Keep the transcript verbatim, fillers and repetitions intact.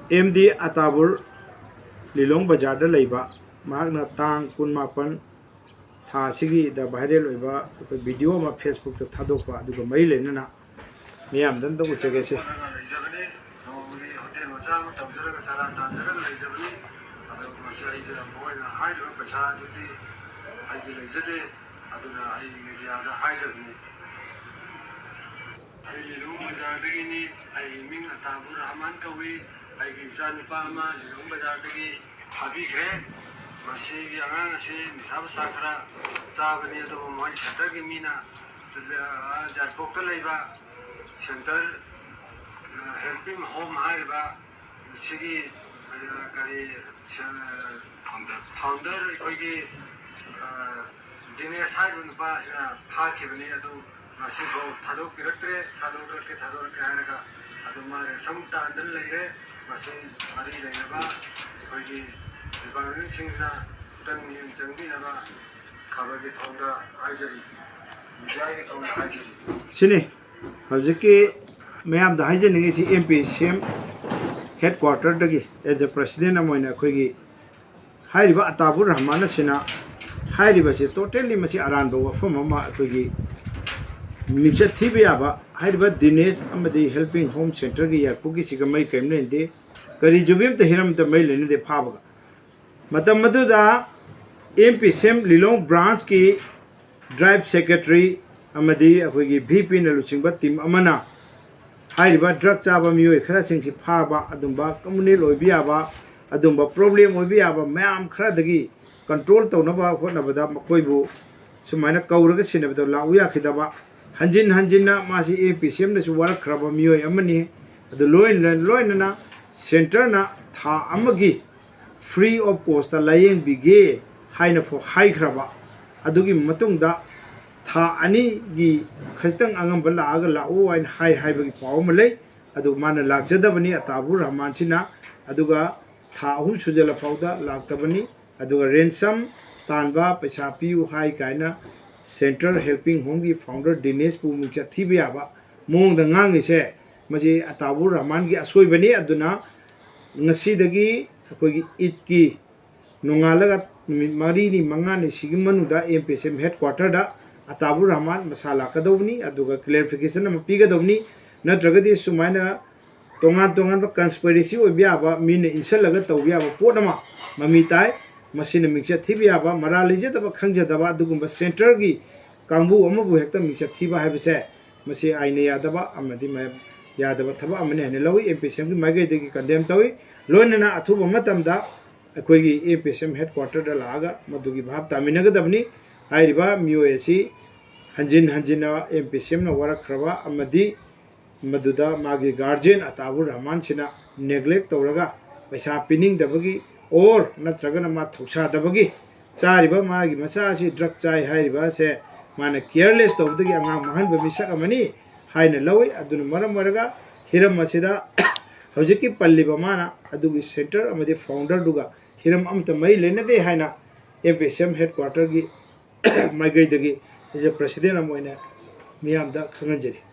M D ꯑꯇꯥꯕꯨꯔ, ꯂꯤꯂꯣꯡ ꯕꯖꯥꯔꯗ ꯂꯩꯕ, ꯃꯍꯥꯛꯅ ꯇꯥꯡ ꯀꯨꯟꯃꯥꯄꯟ ꯊꯥ ꯑꯁꯤꯒꯤꯗ viral ꯑꯣꯏꯕ ꯑꯩꯈꯣꯏ video ꯑꯃ Facebook-ꯇ ꯊꯥꯗꯣꯛꯄ ꯑꯗꯨꯒ ꯃꯔꯤ ꯂꯩꯅꯅ ꯃꯤꯌꯥꯝꯗ ꯑꯝꯇ ꯎꯠꯆꯒꯦꯁꯦ꯫ ꯂꯩꯖꯕꯅꯤ, ꯅꯣꯡꯃꯒꯤ ꯍꯣꯇꯦꯜ ꯃꯆꯥ ꯑꯃ ꯇꯧꯖꯔꯒ ꯆꯔꯥ ꯇꯥꯟꯖꯔꯒ ꯂꯩꯖꯕꯅꯤ꯫ ꯑꯗꯣ ꯃꯁꯤ ꯑꯩꯗꯤ ꯃꯈꯣꯏꯅ ꯍꯥꯏꯔꯤꯕ ꯄꯩꯁꯥ ꯑꯗꯨꯗꯤ ꯑꯩꯗꯤ ꯂꯩꯖꯗꯦ꯫ ꯑꯗꯨꯅ ꯑꯩ media-ꯗ ꯍꯥꯏꯖꯕꯅꯤ꯫ ꯑꯩ ꯂꯤꯂꯣꯡ ꯕꯖꯥꯔꯗꯒꯤꯅꯤ꯫ ꯑꯩꯒꯤ ꯃꯤꯡ ꯑꯇꯥꯕꯨꯔ ꯔꯍꯃꯥꯟ ꯀꯧꯏ꯫ ꯑꯩꯒꯤ ꯏꯆꯥꯅꯨꯄꯥ ꯑꯃ ꯂꯤꯂꯣꯡ ꯕꯖꯥꯔꯗꯒꯤ ꯐꯥꯕꯤꯈ꯭ꯔꯦ꯫ ꯃꯁꯤꯒꯤ ꯑꯉꯥꯡ ꯑꯁꯤ ꯅꯤꯁꯥ ꯄꯁꯥ ꯈꯔ ꯆꯥꯕꯅꯤ, ꯑꯗꯨꯕꯨ ꯃꯣꯏ centre-ꯒꯤ ꯃꯤꯅ, ꯑ, ꯌꯥꯏꯔꯤꯄꯣꯛꯇ ꯂꯩꯕ centre, ꯑ, helping home ꯍꯥꯏꯔꯤꯕ ꯁꯤꯒꯤ, ꯑ, ꯀꯔꯤ, ꯑ, founder ꯑꯩꯈꯣꯏꯒꯤ, ꯑ, ꯗꯤꯅꯦꯁ ꯍꯥꯏꯔꯤꯕ ꯅꯨꯄꯥ ꯑꯁꯤꯅ ꯐꯥꯈꯤꯕꯅꯤ꯫ ꯑꯗꯨ ꯉꯁꯤꯐꯥꯎ ꯊꯥꯗꯣꯛꯄꯤꯔꯛꯇ꯭ꯔꯦ꯫ ꯊꯥꯗꯣꯛꯂꯛꯀꯦ, ꯊꯥꯗꯣꯛꯂꯛꯀꯦ ꯍꯥꯏꯔꯒ ꯑꯗꯨꯝ ꯃꯥ ꯔꯦꯁꯟ ꯇꯥꯟꯗꯅ ꯂꯩꯔꯦ꯫ ꯃꯁꯤ ꯃꯔꯤ ꯂꯩꯅꯕ ꯑꯩꯈꯣꯏꯒꯤ department-ꯁꯤꯡꯁꯤꯅ ꯑꯝꯇꯪ ꯃꯤꯠꯌꯦꯡ ꯆꯪꯕꯤꯅꯕ ꯈꯕꯔꯒꯤ ꯊꯣꯡꯗ ꯍꯥꯏꯖꯔꯤ, media-ꯒꯤ ꯊꯣꯡꯗ ꯍꯥꯏꯖꯔꯤ꯫ ꯁꯤꯅꯤ ꯍꯧꯖꯤꯛꯀꯤ ꯃꯌꯥꯝꯗ ꯍꯥꯏꯖꯅꯤꯡꯉꯤꯁꯤ꯫ ꯑꯦꯝ ꯄꯤ ꯁꯤ ꯑꯦꯝ headquarter-ꯗꯒꯤ as a president ꯑꯃ ꯑꯣꯏꯅ ꯑꯩꯈꯣꯏꯒꯤ ꯍꯥꯏꯔꯤꯕ ꯑꯇꯥꯕꯨꯔ ꯔꯍꯃꯥꯟ ꯑꯁꯤꯅ ꯍꯥꯏꯔꯤꯕꯁꯤ totally ꯃꯁꯤ ꯑꯔꯥꯟꯕ ꯋꯥꯐꯝ ꯑꯃ, ꯑꯩꯈꯣꯏꯒꯤ ꯃꯤꯡꯆꯠ ꯊꯤꯕ ꯌꯥꯕ꯫ ꯍꯥꯏꯔꯤꯕ ꯗꯤꯅꯦꯁ ꯑꯃꯗꯤ helping home centre-ꯒꯤ ꯌꯥꯏꯔꯤꯄꯣꯛꯀꯤꯁꯤꯒ ꯃꯔꯤ ꯀꯔꯤꯝ ꯂꯩꯅꯗꯦ꯫ ꯀꯔꯤ ꯖꯨꯕꯤ ꯑꯃꯇ, ꯍꯤꯔꯝ ꯑꯃꯇ ꯃꯔꯤ ꯂꯩꯅꯗꯦ ꯐꯥꯕꯒ꯫ ꯃꯇꯝ ꯑꯗꯨꯗ ꯑꯦꯝ ꯄꯤ ꯁꯤ ꯑꯦꯝ ꯂꯤꯂꯣꯡ branch-ꯀꯤ drive secretary ꯑꯃꯗꯤ ꯑꯩꯈꯣꯏꯒꯤ V P-ꯅ ꯂꯨꯆꯤꯡꯕ team ꯑꯃꯅ ꯍꯥꯏꯔꯤꯕ drug ꯆꯥꯕ ꯃꯤꯑꯣꯏ ꯈꯔꯁꯤꯡꯁꯤ ꯐꯥꯕ, ꯑꯗꯨꯝꯕ communal ꯑꯣꯏꯕ ꯌꯥꯕ, ꯑꯗꯨꯝꯕ problem ꯑꯣꯏꯕ ꯌꯥꯕ ꯃꯌꯥꯝ ꯈꯔꯗꯒꯤ control ꯇꯧꯅꯕ ꯍꯣꯠꯅꯕꯗ ꯃꯈꯣꯏꯕꯨ ꯁꯨꯃꯥꯏꯅ ꯀꯧꯔꯒ ꯁꯤꯟꯅꯕꯗ ꯂꯥꯛꯎ ꯌꯥꯈꯤꯗꯕ꯫ ꯍꯟꯖꯤꯟ ꯍꯟꯖꯤꯟꯅ ꯃꯥꯁꯤ ꯑꯦꯝ ꯄꯤ ꯁꯤ ꯑꯦꯝꯅꯁꯨ ꯋꯥꯔꯛꯈ꯭ꯔꯕ ꯃꯤꯑꯣꯏ ꯑꯃꯅꯤ꯫ ꯑꯗꯨ ꯂꯣꯏꯅ ꯂꯣꯏꯅꯅ centre-ꯅ ꯊꯥ ꯑꯃꯒꯤ free of cost-ꯇ ꯂꯥꯌꯦꯡꯕꯤꯒꯦ ꯍꯥꯏꯅ ꯐꯥꯎ ꯍꯥꯏꯈ꯭ꯔꯕ꯫ ꯑꯗꯨꯒꯤ ꯃꯇꯨꯡꯗ ꯊꯥ ꯑꯅꯤꯒꯤ ꯈꯖꯤꯛꯇꯪ ꯑꯉꯝꯕ ꯂꯥꯛꯑꯒ ꯂꯥꯛꯎ ꯍꯥꯏꯅ ꯍꯥꯏ ꯍꯥꯏꯕꯒꯤ ꯄꯥꯎ ꯑꯃ ꯂꯩ꯫ ꯑꯗꯨ ꯃꯥꯅ ꯂꯥꯛꯆꯗꯕꯅꯤ ꯑꯇꯥꯕꯨꯔ ꯔꯍꯃꯥꯟꯁꯤꯅ꯫ ꯑꯗꯨꯒ ꯊꯥ ꯑꯍꯨꯝ ꯁꯨꯖꯜꯂ ꯐꯥꯎꯗ ꯂꯥꯛꯇꯕꯅꯤ꯫ ꯑꯗꯨꯒ ransom ꯇꯥꯟꯕ, ꯄꯩꯁꯥ ꯄꯤꯌꯨ ꯍꯥꯏ ꯀꯥꯏꯅ centre helping home-ꯒꯤ founder ꯗꯤꯅꯦꯁꯄꯨ ꯃꯤꯡꯆꯠ ꯊꯤꯕ ꯌꯥꯕ ꯃꯑꯣꯡꯗ ꯉꯥꯡꯉꯤꯁꯦ, ꯃꯁꯤ ꯑꯇꯥꯕꯨꯔ ꯔꯍꯃꯥꯟꯒꯤ ꯑꯁꯣꯏꯕꯅꯤ꯫ ꯑꯗꯨꯅ ꯉꯁꯤꯗꯒꯤ ꯑꯩꯈꯣꯏꯒꯤ ꯏꯗꯀꯤ ꯅꯣꯡꯉꯥꯜꯂꯒ ꯅꯨꯃꯤꯠ ꯃꯔꯤꯅꯤ ꯃꯉꯥꯅꯤ ꯁꯤꯒꯤ ꯃꯅꯨꯡꯗ M P S M head ꯀ꯭ꯋꯥꯇꯔꯗ ꯑꯇꯥꯕꯨꯔ ꯔꯍꯃꯥꯟ ꯃꯁꯥ ꯂꯥꯛꯀꯗꯧꯕꯅꯤ꯫ ꯑꯗꯨꯒ ꯀ꯭ꯂꯦꯔꯤꯐꯤꯀꯦꯁꯟ ꯑꯃ ꯄꯤꯒꯗꯧꯕꯅꯤ꯫ ꯅꯠꯇ꯭ꯔꯒꯗꯤ ꯁꯨꯃꯥꯏꯅ ꯇꯣꯉꯥꯟ ꯇꯣꯉꯥꯟꯕ ꯀꯟꯁꯄꯤꯔꯦꯁꯤ ꯑꯣꯏꯕ ꯌꯥꯕ, ꯃꯤꯅ ꯏꯟꯁꯤꯜꯂꯒ ꯇꯧꯕ ꯌꯥꯕ ꯄꯣꯠ ꯑꯃ ꯃꯃꯤ ꯇꯥꯏ꯫ ꯃꯁꯤꯅ ꯃꯤꯡꯆꯠ ꯊꯤꯕ ꯌꯥꯕ, ꯃꯔꯥꯜ ꯂꯩꯖꯗꯕ ꯈꯪꯖꯗꯕ ꯑꯗꯨꯒꯨꯝꯕ ꯁꯦꯟꯇꯔꯒꯤ ꯀꯥꯡꯕꯨ ꯑꯃꯕꯨ ꯍꯦꯛꯇ ꯃꯤꯡꯆꯠ ꯊꯤꯕ ꯍꯥꯏꯕꯁꯦ ꯃꯁꯤ ꯑꯥꯏꯟꯅ ꯌꯥꯗꯕ ꯑꯃꯗꯤ ꯃ-, ꯌꯥꯗꯕ ꯊꯕꯛ ꯑꯃꯅꯤ ꯍꯥꯏꯅ ꯂꯧꯏ꯫ ꯑꯦꯝ ꯄꯤ ꯑꯦꯁ ꯑꯦꯝꯒꯤ ꯃꯥꯏꯀꯩꯗꯒꯤ ꯀꯟꯗꯦꯝ ꯇꯧꯏ꯫ ꯂꯣꯏꯅꯅ ꯑꯊꯨꯕ ꯃꯇꯝꯗ ꯑꯩꯈꯣꯏꯒꯤ M P S M head ꯀ꯭ꯋꯥꯇꯔꯗ ꯂꯥꯛꯑꯒ ꯃꯗꯨꯒꯤ ꯚꯥꯞ ꯇꯥꯃꯤꯟꯅꯒꯗꯕꯅꯤ꯫ ꯍꯥꯏꯔꯤꯕ ꯃꯤꯑꯣꯏ ꯑꯁꯤ ꯍꯟꯖꯤꯟ ꯍꯟꯖꯤꯟꯅ ꯑꯦꯝ ꯄꯤ ꯑꯦꯁ ꯑꯦꯝꯅ ꯋꯥꯔꯛꯈ꯭ꯔꯕ ꯑꯃꯗꯤ ꯃꯗꯨꯗ ꯃꯥꯒꯤ ꯒꯥꯔꯖꯤꯌꯟ ꯑꯇꯥꯕꯨꯔ ꯔꯍꯃꯥꯟꯁꯤꯅ ꯅꯦꯒ꯭ꯂꯦꯛ ꯇꯧꯔꯒ ꯄꯩꯁꯥ ꯄꯤꯅꯤꯡꯗꯕꯒꯤ ꯑꯣꯔ ꯅꯠꯇ꯭ꯔꯒꯅ ꯃꯥ ꯊꯧꯁꯥꯗꯕꯒꯤ ꯆꯥꯔꯤꯕ ꯃꯥꯒꯤ ꯃꯆꯥ ꯑꯁꯤ ꯗ꯭ꯔꯒ ꯆꯥꯏ ꯍꯥꯏꯔꯤꯕ ꯑꯁꯦ ꯃꯥꯅ ꯀꯤꯌꯔꯂꯦꯁ ꯇꯧꯕꯗꯒꯤ ꯑꯉꯥꯡ ꯃꯥꯡꯍꯟꯕ ꯃꯤꯁꯛ ꯑꯃꯅꯤ ꯍꯥꯏꯅ ꯂꯧꯏ꯫ ꯑꯗꯨꯅ ꯃꯔꯝ ꯑꯣꯏꯔꯒ ꯍꯤꯔꯝ ꯑꯁꯤꯗ ꯍꯧꯖꯤꯛꯀꯤ ꯄꯜꯂꯤꯕ ꯃꯥꯅ ꯑꯗꯨꯒꯤ ꯁꯦꯟꯇꯔ ꯑꯃꯗꯤ ꯐꯥꯎꯟꯗꯔꯗꯨꯒ ꯍꯤꯔꯝ ꯑꯃꯠꯇ ꯃꯔꯤ ꯂꯩꯅꯗꯦ ꯍꯥꯏꯅ M P S M head ꯀ꯭ꯋꯥꯇꯔꯒꯤ ꯃꯥꯏꯀꯩꯗꯒꯤ ꯑꯦꯖ ꯑꯦ ꯄ꯭ꯔꯁꯤꯗꯦꯟ ꯑꯃ ꯑꯣꯏꯅ ꯃꯤꯌꯥꯝꯗ ꯈꯪꯍꯟꯖꯔꯤ꯫